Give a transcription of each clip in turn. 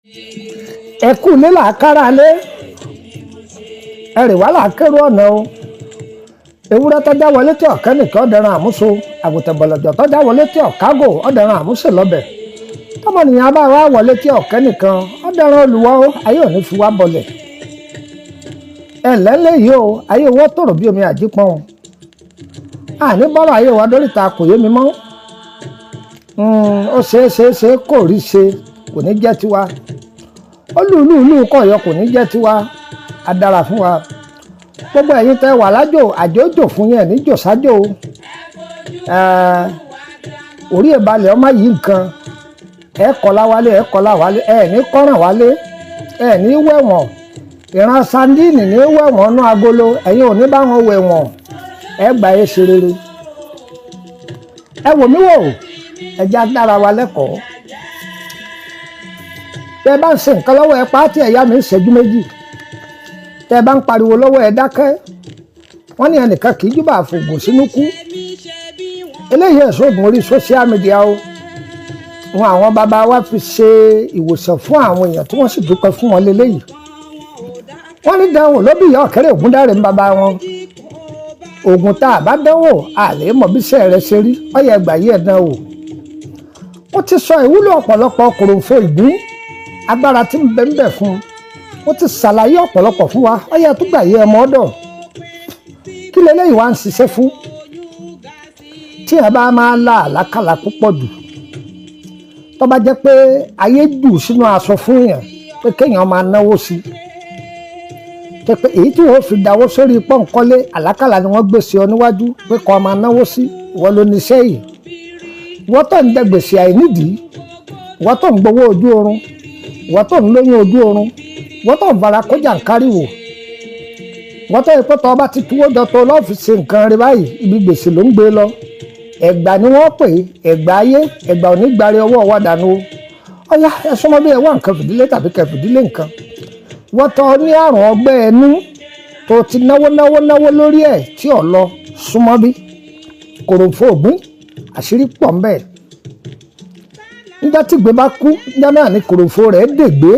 Ẹ kú ilé làákàrà lé, ẹrì wà láàkérò ọ̀nà o. Ewúrẹ́ tọ́já wọlé tí ọ̀kẹ́ nìkan ọ̀dẹ̀ràn àmúso, àgùntàn bọ̀lọ̀jọ̀ tọ́já wọlé tí ọ̀kágò ọ̀dẹ̀ràn àmúṣe lọ́bẹ̀. Tọmọnìyàn bá wá wọlé tí ọ̀kẹ́ nìkan ọ̀dẹ̀ràn olùwọ́ o, ayé òní fi wá bọlẹ̀. Ẹ lẹ́lẹ́ yìí o, ayé wọ́ tòrò bí omi àjípọ́n o. Àní bọ́rọ̀ ayé wa dóríta kò yé mi mọ́. Ó ṣeé ṣeé ṣe kò rí ṣe, kò ní jẹ́ tiwa. Ó lùlùlù kọ̀yọ́, kò ní jẹ́ tiwa. Á dára fún wa. Gbogbo ẹ̀yin tẹ́ wà lájò, àjòjò fún yẹn níjò sájò. Orí ìbalẹ̀ ọmọ yìí nǹkan ẹ kọ́lá wálé, ẹ kọ́lá wálé, ẹ ní kọ́ràn wálé, ẹ ní wẹ̀wọ̀n. Ìran sandíìnì ní wẹ̀wọ̀n nú agolo, ẹ̀yin ò ní bá wọn wẹ̀wọ̀n. Ẹ gbà ẹ ṣe rere. Ẹ wò mí wò, ẹ já dára wa lẹ́kọ̀ọ́. Tẹ́ bá ń ṣe nǹkan lọ́wọ́, ẹ pàtì, ẹ̀yà mi ń ṣẹ́jú méjì. Tẹ́ bá ń pariwo lọ́wọ́, ẹ dákẹ́. Wọ́n ní ẹnìkan kì í júbà fògùn sínú kú. Eléyìí ẹ̀sùn oògùn orí social media o. Wọn àwọn bàbá wa fi ṣe ìwòsàn fún àwọn èèyàn tí wọ́n sì dúpẹ́ fún wọn léléyìí. Wọ́n ní dánwò ló bí ìyá ọ̀kẹ́rẹ́ Ògúndáre ń bàbá wọn. Oògùn tá a bá dánwò, àlè mọ̀ bí iṣẹ́ rẹ̀ ṣe rí. Ọ̀yẹ̀ ẹgbà yìí ẹ̀ dánwò. Wọ́n ti sọ ìwúlò ọ̀pọ̀lọpọ̀ kòròfo ìgbín, agbára tí ń bẹ ń bẹ fún un. Wọ́n ti ṣàlàyé ọ̀pọ̀lọpọ̀ fún wa. Ọ̀yẹ̀ tó gbà yé ẹ mọ́ ọ̀dọ̀. Kí leléyìí wá ń ṣiṣẹ́ fún? Tí ẹ bá máa la àlákàlà púpọ̀ jù, tó bá jẹ́ pé ayé jù sínú aṣọ fún yàn pé kéèyàn máa náwó sí i, pé èyí tí wọ́n fi dáwó sórí pọ́ńkọ́lé, àlákàlà ni wọ́n gbé sí ọ níwájú pé kó máa náwó sí. Wọ́n ló níṣẹ́ yìí. Wọ́n tó ń jẹ gbèsè àìnídìí, wọ́n tó ń gbowó ojú oorun, wọ́n tó ń lóyún ojú oorun, wọ́n tó ń fara kọjá ń káríwò, wọ́n tó yẹ pé tọ́ bá ti túwó jọ tó lọ́ọ́ fi ṣe nǹkan rẹ báyìí, ibi gbèsè ló ń gbé lọ. Ẹ̀gbà ni wọ́n pè ẹ̀gbà ayé, ẹ̀gbà ò ní gbárí ọwọ́ wa dànù o. Ọ̀yá, ẹ súnmọ́ bí, ẹ wá nǹkan fìdílé tàbí kẹ fìdílé nǹkan. Wọ́n tọ́ ní àrùn ọgbẹ́ ẹnu tó ti náwó náwó náwó lórí ẹ̀ tí ò lọ, súnmọ́ bí. Kòròfo ògbín, àṣírí pọ̀ ń bẹ. Níjọ́ tí ìgbé bá kú, níjọ́ náà ní kòròfo rẹ̀ dègbé.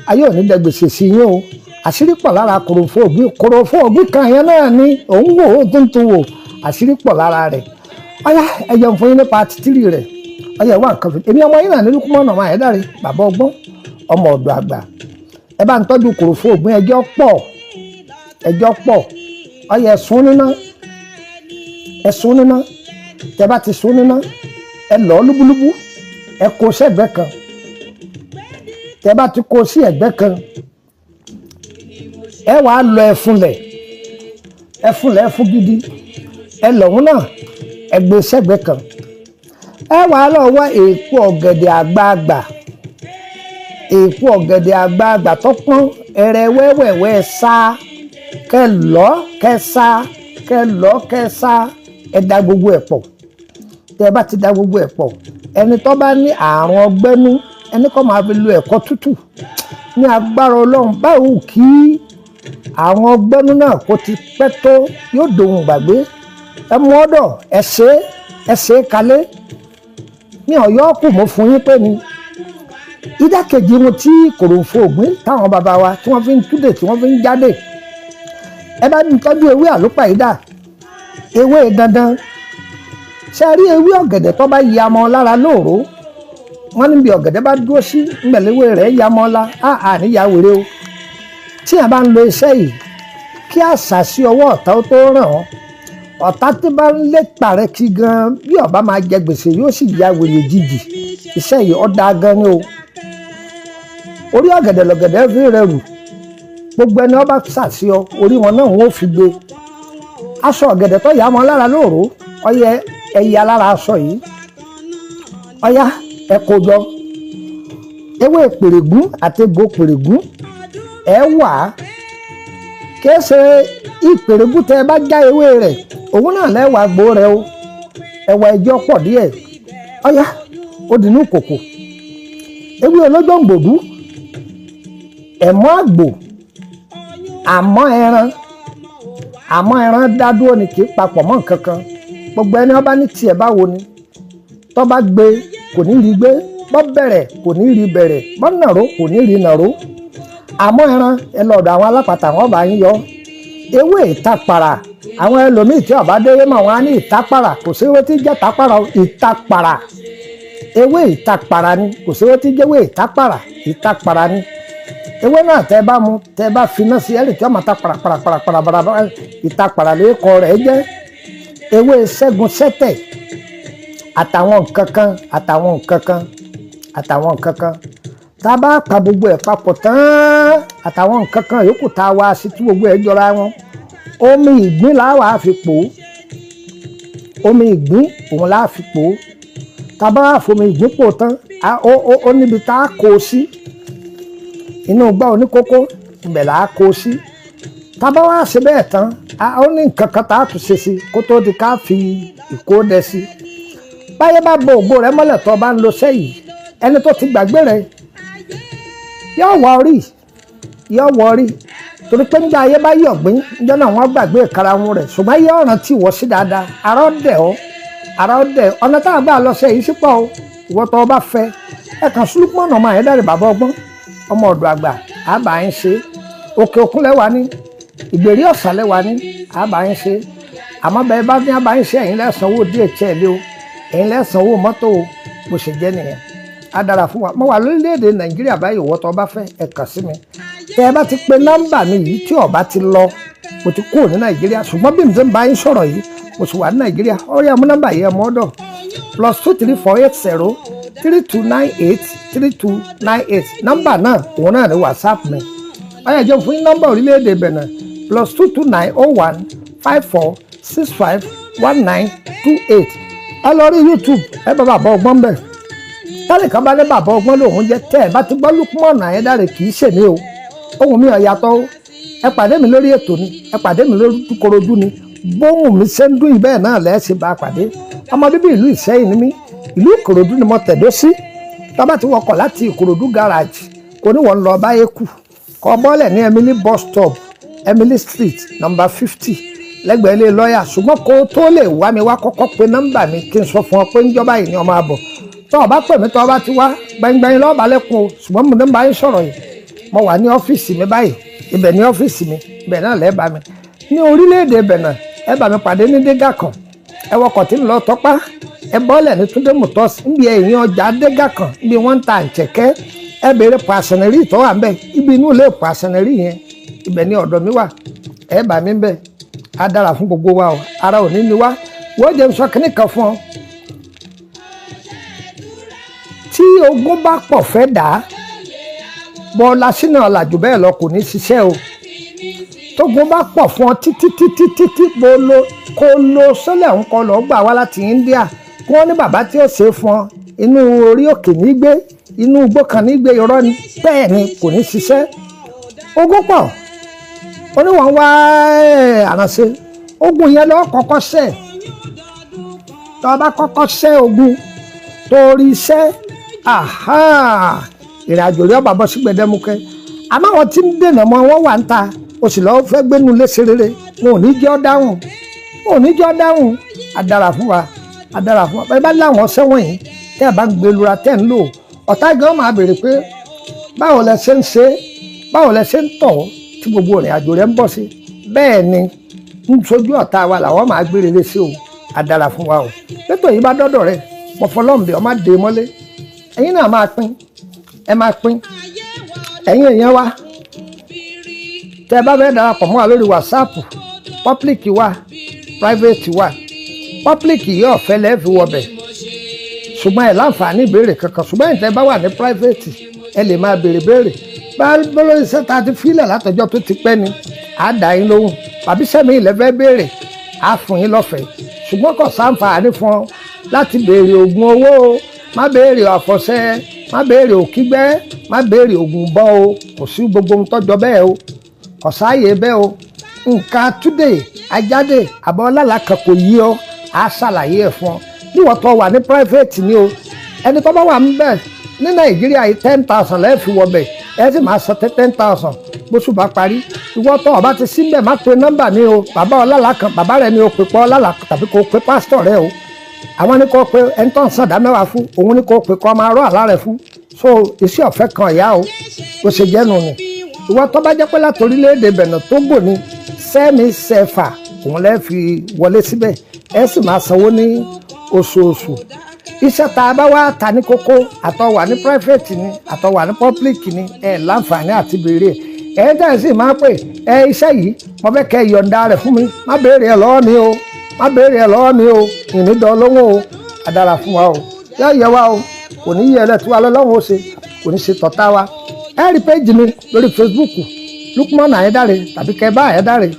Ayé ò ní dẹ gbèsè sí yín o. Àṣírí pọ̀ lára kòròfo ògbín. Kòròfo ògbín kan yẹn náà ni òun wò ó tuntun wò, àṣírí pọ̀ lára rẹ̀. Ọ̀yá, ẹ jẹun fún yín nípa títírì rẹ̀. Ọ̀yá, ìwà nǹkan fìdí. Èmi ọmọ yín náà ní Lukumọ́nà ọmọ Àyẹ́dàrí, bàbá ọgbọ́n, ọmọ ọ̀dọ̀ àgbà. Ẹ bá ń tọ́jú kòròfo ògbín, ẹjọ́ pọ̀, ẹjọ́ pọ̀. Ọ̀yá, ẹ̀sùn níná, ẹ̀sùn níná. Tẹ bá ti sún níná, ẹ lọ́ lúbúlúbú, ẹ kó sẹ́gbẹ́ kan. Tẹ bá ti kó sí ẹ̀gbẹ́ kan, ẹ wàá lọ ẹfúnlẹ̀, ẹfúnlẹ̀, ẹfún gidi. Ẹ lọ́hún náà, ẹ gbé sẹ́gbẹ́ kan. Ẹ wàá lọ wá èèpo ọ̀gẹ̀dẹ̀ àgbagbà, èèpo ọ̀gẹ̀dẹ̀ àgbagbà tó pọ́n ẹrẹ wẹ́wẹ́wẹ́ sá, kẹ lọ́, kẹ sá, kẹ lọ́, kẹ sá. Ẹ da gbogbo ẹ̀ pọ̀. Tẹ bá ti da gbogbo ẹ̀ pọ̀, ẹni tó bá ní àrùn ọgbẹ́nú, ẹni kó máa fi lo ẹ̀kọ́ tútù. Ní agbára Ọlọ́run, báwo kí àrùn ọgbẹ́nú náà kó ti pẹ́ tó, yóò dòun gbàgbé. Ẹ mú ọ̀dọ̀, ẹ ṣe é, ẹ ṣe é kalẹ̀. Ní Ọ̀yọ́ kù mọ́ fún yín pé ni ìdákejì wọn tí kòròfo ògbín táwọn bàbá wa tí wọ́n fi ń túdè, tí wọ́n fi ń jáde. Ẹ bá ní tọ́jú ewé àlùpàídà, ewé dandan. Ṣe rí ewé ọ̀gẹ̀dẹ̀ tó bá ya mọ́ lára lóòró? Wọ́n níbi ọ̀gẹ̀dẹ̀ bá dúró sí ńgbẹ̀lẹ́wé rẹ̀ ya mọ́ la á à níyà wèrè o. Tí a bá ń lo iṣẹ́ yìí, kí àṣà sí ọwọ́ ọ̀tá ó tó ràn ọ́. Ọ̀tá tí bá ń lépa rẹ kí gan, bí ọba máa jẹ gbèsè, yóò sì ya wèrè jìjì. Iṣẹ́ yìí ó dáa gan ni o. Orí ọ̀gẹ̀dẹ̀ lọ̀gẹ̀dẹ̀ fi rẹrù. Gbogbo ẹni ọba ṣàṣì ọ, orí wọn náà wọn ò fi gbé. Aṣọ ọ̀gẹ̀dẹ̀ tó yà mọ́ lára lóòró, ọyẹ ẹ̀yà lára aṣọ yìí. Ọyá, ẹ kó jọ. Ewé pèrègún àti egbò pèrègún, ẹ wà á. Kìí ṣe ìpèrègún, tẹ ẹ bá já ewé rẹ̀, òun náà lẹ́wàá gbó rẹ o. Ẹwà ẹjọ́ pọ̀ díẹ̀. Ọyá, ó dínú kòkò. Ewé olójó-ǹgbòdú, ẹ̀mọ́ àgbò, àmọ́ ẹran, àmọ́ ẹran dá dúró ni, kì í papọ̀ mọ́ nǹkan kan. Gbogbo ẹni ọba ní tiẹ̀ báwo ni tó bá gbé, kò ní rí gbé. Bọ́ bẹ̀rẹ̀ kò ní rí bẹ̀rẹ̀, bọ́ nàró kò ní rí nàró. Àmọ́ ẹran ẹ lọ́dọ̀ àwọn alápàtà, wọn bá yín yọ ewé ìtapàrà. Àwọn ẹlòmíì tí ọba délé mọ̀, wọn á ní ìtapàrà. Kò sí ewé tí jẹ́ tapàrà o, ìtapàrà, ewé ìtapàrà ni. Kò sí ewé tí jẹ́ ewé ìtapàrà, ìtapàrà ni ewé náà. Tẹ́ bá mu, tẹ́ bá finá sí ẹ̀rì tí wọ́n máa ta paraparaparapara, ìtapàrà lè kọ rẹ̀ jẹ́. Ewé ṣẹ́gun ṣẹ́tẹ̀ àtàwọn nǹkan kan, àtàwọn nǹkan kan, àtàwọn nǹkan kan, tá a bá pa gbogbo ẹ̀ papọ̀ tán, àtàwọn nǹkan kan yòókù tá a wá sí tí gbogbo ẹ̀ jọra wọn, omi ìgbín la wàá fi pò ó. Omi ìgbín òun la fi pò ó. Tá a bá wà fomi ìgbín pò tán, ó níbi tá a kó o sí, inú igbá oníkókó ibẹ̀ là á kó o sí. Tá a bá wá ṣe bẹ́ẹ̀ tán, ó ní nǹkan kan tá a tún ṣe sí kó tó di ká fi ìkódẹ sí. Báyé bá bo ògo rẹ mọ́lẹ̀, tó bá ń lo sẹ́yìn, ẹni tó ti gbàgbé rẹ yóò wọ orí, yóò wọ orí, torí pé nígbà ayé bá yọ̀gbín níjọ́ náà, wọ́n gbàgbé ìkarahun rẹ̀, ṣùgbọ́n yóò rántí wọ́ sí dáadáa. Ara ó dẹ̀ ọ́, ara ó dẹ̀. Ọ̀nà tá a gbà lọ sẹ́yìn sí pọ̀ o. Ìwọ tó o bá fẹ́, ẹ kàn Lukman ọmọ Ayédáre, bàbá ọgbọ́n, ọmọ ọ̀dọ̀ àgbà, àbá yín ṣe. Òkè òkun lẹ́wà ní, ìgbèrí ọ̀sà lẹ́wà ní, àbá yín ṣe. Àmọ́ bẹ́ẹ̀ bá ní àbá yín ṣe, ẹ̀yin lẹ́sàn-án DHL o, ẹ̀yin lẹ́sàn-án owó mọ́tò o. Bó ṣe jẹ́ nìyẹn. Á dára fún wa. Mo wà lórílẹ̀‐èdè Nàìjíríà báyìí. Ìwọ tó bá fẹ́, ẹ kàn sí mi. Tẹ́ ẹ bá ti pe nọ́mbà mi yìí, tí ó bá ti lọ, mo ti kúrò ní Nàìjíríà. Ṣùgbọ́n bí mo ti ń bá yín sọ̀rọ̀ yìí, mo sì wà ní Nàìjíríà. Ó yá, mú nọ́mbà yìí, ẹ mọ́ ọ̀dọ̀: +234 80 3298 3298. Nọ́mbà náà, òun náà ní WhatsApp mi. Ó yá, jẹ́ fún yín nọ́mbà orílẹ̀-èdè Benin: +229 01 54 65 19 28. Ẹ lọ rí YouTube, ẹ bá bàbá ọgbọ́n bẹ̀. Tálẹ̀ kan bá ní bàbá ọgbọ́n lòun jẹ́, tẹ́ ẹ bá ti gbọ́ Lukman Ayédáre, kì í ṣèmi o. Ohùn mi ò yàtọ̀ o. Ẹ pàdé mi lórí ètò ni, ẹ pàdé mi lórí korojú ni, bóhùn mi ṣe ń dún ìbẹ́ẹ̀ náà lẹ́ẹ̀sìn bá a pàdé. Ọmọ bíbí ìlú Ìṣẹ́yìn ni mí, ìlú Ìkòròdú ni mo tẹ̀dó sí. Tó bá ti wọkọ̀ láti Ìkòròdú garage, kò ní wọ́n lọ báyé kù, kọ́ bọ́ọ̀lẹ̀ ní Emily bus stop, Emily Street, number 50, lẹ́gbẹ̀ẹ́ ilé lọ́ọ̀yà. Ṣùgbọ́n kó tó lè wá mi wá, kọ́kọ́ pe nọ́mbà mi kí n sọ fún ọ pé ńjọba yìí ni ọmọ àbọ̀. Tó o bá pè mí, tó o bá ti wá, gbẹngbẹng lọ́ọ̀bà lẹ́kùn o. Ṣùgbọ́n mo ní bá yín sọ̀rọ̀ yìí, mo wà ní ọ́fíìsì mi báyìí. Ibẹ̀ ní ọ́fíìsì mi, ibẹ̀ náà lẹ́ẹ̀ bá mi. Ní orílẹ̀-èdè Benin, ẹ bá mi pàdé ní Dégàkàn. Ẹ wọkọ̀ tí ń lọ Tọ́pá, ẹ bọ́ọ̀lẹ̀ ní Túndé Motors, níbi ẹ̀yìn ọjà Dégàkàn, níbi wọ́n ń ta àǹtẹ̀kẹ́. Ẹ béèrè poissonnerie tó wà ń bẹ̀, ibi inú ilé poissonnerie yẹn, ibẹ̀ ní ọ̀dọ̀ mi wà. Ẹ bá mi bẹ̀. Á dára fún gbogbo wa o. Ara ò ní ní wá. Wọ́n jẹ́ sọ kínní kan fún ọ: tí ogun bá pọ̀ fẹ́ dà á bọ́ọ̀lá sínú ọ̀làjù bẹ́ẹ̀ lọ, kò ní ṣiṣẹ́ o. Tógun bá pọ̀ fún ọ títí títí títí, bó lo kó lo sọ́lẹ̀ ń kọ́ lọ gbà wá láti India, kí wọ́n ní bàbá tí ó ṣe é fún ọ inú orí òkè ní gbé, inú igbó kan ní gbé, irọ́ ni. Bẹ́ẹ̀ ni, kò ní ṣiṣẹ́. Ogun pọ̀, oníwọ̀n wá àránṣe ogun yẹn lọ́ọ́ kọ́kọ́ ṣẹ́. Tó o bá kọ́kọ́ ṣẹ́ ogun torí iṣẹ́, ìrìn àjò rẹ̀ ọba bọ́ sí gbẹdẹmukẹ. Àmọ́ àwọn tí ń dènà mọ́ wọn wà ń ta, o sì lọ́ọ́ fẹ́ gbénu léṣe rere, wọn ò ní jẹ́ ọ́ dáhùn, wọn ò ní jẹ́ ọ́ dáhùn. Adára fún wa, adára fún wa. Bẹ́ẹ̀ bá láwọn sẹ́wọ̀n yìí, tẹ́ ẹ bá ń gbẹlura, tẹ́ ń lò, ọ̀tá gan máa béèrè pé báwo lẹ ṣe ń ṣe, báwo lẹ ṣe ń tọ̀ tí gbogbo ìrìn àjò rẹ̀ ń bọ̀ sí. Bẹ́ẹ̀ ni ń sojú ọ̀tá wa làwọn máa gbé rere sí o. Adára fún wa o. Lẹ́tọ̀ yìí bá dọ́dọ̀ rẹ̀, mo fọlọ́ǹbẹ̀ ọ má dé mọ́lé. Ẹ̀yin náà máa pín, ẹ máa pín. Ẹ̀yin èèyàn wa, tẹ́ ẹ bá fẹ́ darapọ̀ mọ́ wa lórí WhatsApp, public wa, private wa. Public yìí, ọ̀fẹ́ lẹ́ẹ̀ fi wọbẹ̀, ṣùgbọ́n ẹ̀ láǹfààní ìbéèrè kankan. Ṣùgbọ́n ìtẹ́ bá wà ní private, ẹ lè máa béèrè béèrè bá lórí iṣẹ́ tá a ti fílẹ̀ látọjọ́ tó ti pẹ́ ni, á dá yín lóhùn. Tàbí sẹ́mi ilẹ̀ fẹ́ béèrè, á fún yín lọ́fẹ̀ẹ́. Ṣùgbọ́n kò sáǹfààní fún ọ láti béèrè oògùn owó o. Má béèrè àfọ̀ṣẹ, má béèrè òkígbẹ́, má béèrè oògùn bọ́ o. Kò sí gbogbo ohun tọ́jọ́ bẹ́ẹ̀ o, kò sáàyè bẹ́ẹ̀ o. Nǹkan túdè ajáde àbọ̀ ọlọ́lá kan kò yí ọ, á ṣàlàyé ẹ̀ fún ọ níwọ̀n tó wà ní private ni o. Ẹni tó bá wà ń bẹ̀ ní Nàìjíríà yìí, 10,000 lẹ́ẹ̀ fi wọbẹ̀, ẹ sì máa san 10,000 bóṣù bá parí. Ìwọ tó o bá ti síbẹ̀, má pe nọ́mbà mi o. Bàbá ọlọ́lá kan, bàbá rẹ ni o pè pọ́ ọlọ́lá, tàbí kò pe pásítọ̀ rẹ o. Àwọn ní kò pé ẹni tó ń sàn dá mẹ́wàá fún òun ní kò pé kọ́ máa rọ́ àlá rẹ̀ fún. So iṣẹ́ ọ̀fẹ́ kan ìyá o, bó ṣe jẹ́ nù ni. Ìwọ tó bá jẹ́ pé láti orílẹ̀-èdè Benin, Togo ni, sẹ́mi sẹ́fà òun lẹ́ fi wọlé síbẹ̀, ẹ sì máa sanwó ní oṣooṣù. Iṣẹ́ tá a bá wá ta ní kókó, àtọwà ní private ni, àtọwà ní public ni, ẹ láǹfààní àti béèrè ẹ. Ẹ tẹ́ ẹ sì máa pè ẹ, iṣẹ́ yìí mo fẹ́ kẹ́ ẹ yọ̀ǹda rẹ̀ fún mi, má béèrè ẹ lọ́wọ́ mi o, má béèrè ẹ lọ́wọ́ mi o, ìní dán lọ́wọ́ o. Àdàrà fún wa o, yọ yẹ wa o, kò ní yẹ ẹlẹ́tí wa lọ́wọ́ ó ṣe, kò ní ṣe tọ̀tá wa. Ẹ rí péjì mi lórí Facebook, Lukman Ayédáre, tàbí kẹ́ bá Ayédáre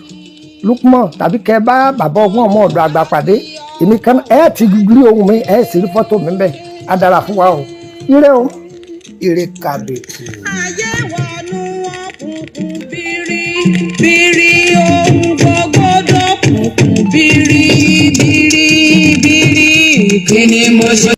Lukman, tàbí kẹ́ bá Bàbá Ọgbọ́n Ọmọ Ọ̀dọ̀ Àgbà pàdé. Èmi kan ẹ ti rí ohùn mi, ẹ sì rí fọ́tò mi bẹ́ẹ̀. Á dára fún wa o, ire o, ire kàbìtì. Ayé wọnú òkùnkùn bírí bírí, ohun gbogbo dókùnkùn bírí bírí bírí. Kí ni mo ṣe?